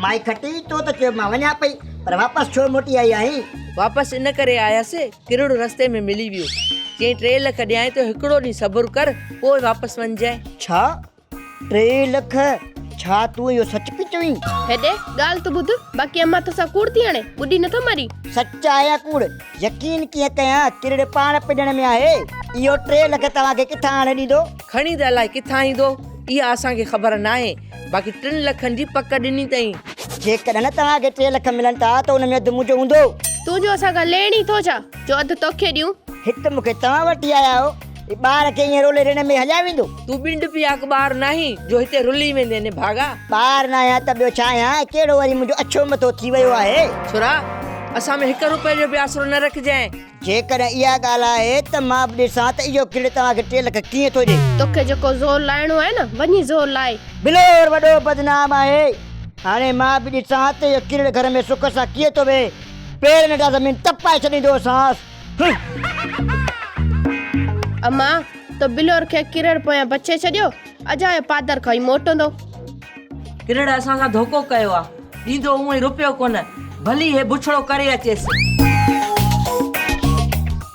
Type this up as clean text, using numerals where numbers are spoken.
مائي کٽي، تو ته چيو مان وڃان پئي، پر واپس ڇو موٽي آئي آهين؟ واپس ان ڪري آيس، ڪرڙ رستي ۾ ملي ويو. چيائين ٽي لک ڏيانء ٿو، هڪڙو ڏينهن صبر ڪر، پوء واپس وڃجانء. ڇا؟ ٽي لک؟ ڇا تون اهو سچ پئي چوين؟ هيڏي، ڳالهه ته ٻڌ، باقي امان توسان ڪوڙ ٿي هڻي، ٻڏي نٿو مرين. سچ آهي يا ڪوڙ، يقين ڪيئن ڪيان، ڪرڙ پاڻ پڄڻ ۾ آهي. اهو ٽي لک توهان کي ڪٿان آڻي ڏيندو؟ کڻي ته الائي ڪٿان ايندو، اها اسان کي خبر ناهي، باقي ٽن لکن جي پڪ ڏني اٿئين. جيڪڏهن توهان کي ٽي لک ملن ٿا ته ان ۾ اڌ منهنجو هوندو. تون جو اسان کان ليڻ ئي ٿو ڇا، جو اڌ توکي ڏيون؟ هت مون کي توهان وٺي آيا آهيو، هي ٻار کي ائين رولي رڻ ۾ هليا ويندو؟ تون ٻنڊ پياڪ ٻار ناهين، جو هتي رلي ويندين نڀاڳا. ٻار ناهيان ته ٻيو ڇا آهيان، ڪهڙو وري منهنجو اڇو مٿو ٿي ويو آهي. ڇورا، اسان ۾ هڪ روپئي جو به آسرو نه رکجانء. جيڪڏهن اها ڳالهه آهي ته مان به ڏسان ته اهو ڪرڙ توهان کي ٽي لک ڪيئن ٿو ڏئي. توکي جيڪو زور لائڻو آهي نه، وڃي زور لاء. بلور وڏو بدنام آهي. هاڻي مان به ڏسان ته اهو ڪرڙ گهر ۾ سک سان ڪيئن ٿو ويهي. پير ننڍا زمين تپائي ڇڏيندوسانس. هه. امان، تو بلور کي ڪرڙ پويان بڇي ڇڏيو، اجايو پادر کائي موٽندو. ڪرڙ اسان سان ڌوڪو ڪيو آ. ڏيندو اونئين رپيو ڪونه. ڀلي هي بڇڙو ڪري اچيس.